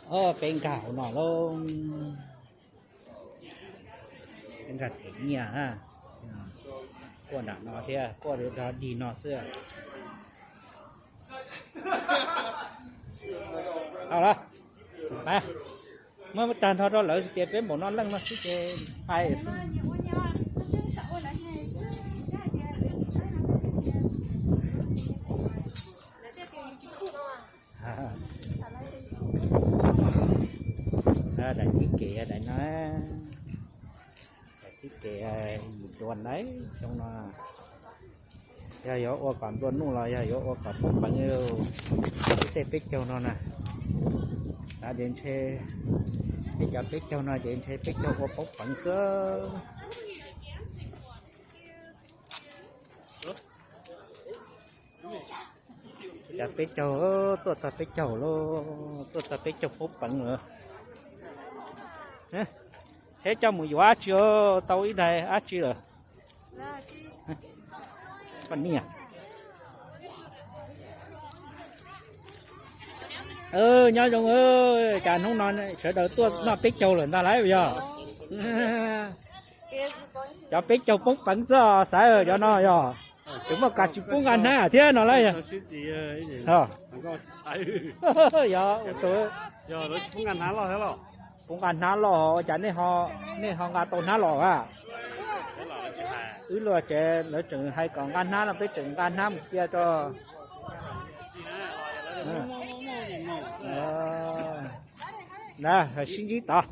Peb nkag hauv no lauj. Peb nkag them nyiaj na. Quaj nram no thiab, quaj rau dig no xwb. Au lawm, muab tag nrho rau lawv tias peb npaum no leej no xwb ces pais xwb. Daim tib kev daim no, daim tib kev yim dua ntawd xyoo no. Yog yuav ua kom nplua nuj los yog yuav ua kom poob peev, tej peb caug no na. Xav ces ntshe peb cov peb caug no ces ntshe peb caug ua poob peev xwb. Cov peb caug, tuaj txog peb caug lauj, tuaj txog peb caug poob peev lawm. Thiab coj mus yuav dab tsi, tau ib daim dab tsi lawm? Poj niam, nyob zoo, cas hnub no sawv daws tuaj noj peb caug lawm ntag lauj yog? Cov peb caug poob peev xwb xaiv cov no yog. Tsis muaj kas tsis pub nqa hnab thiab no lauj. Yog, ua tus, pub nqa hnab loj, ua cas nej ho nqa tau hnab los a? Wb luag ces lawv tseem hais kom nqa hnab no peb tseem nqa hnab mus cia tso. Na, sib ntsib tod.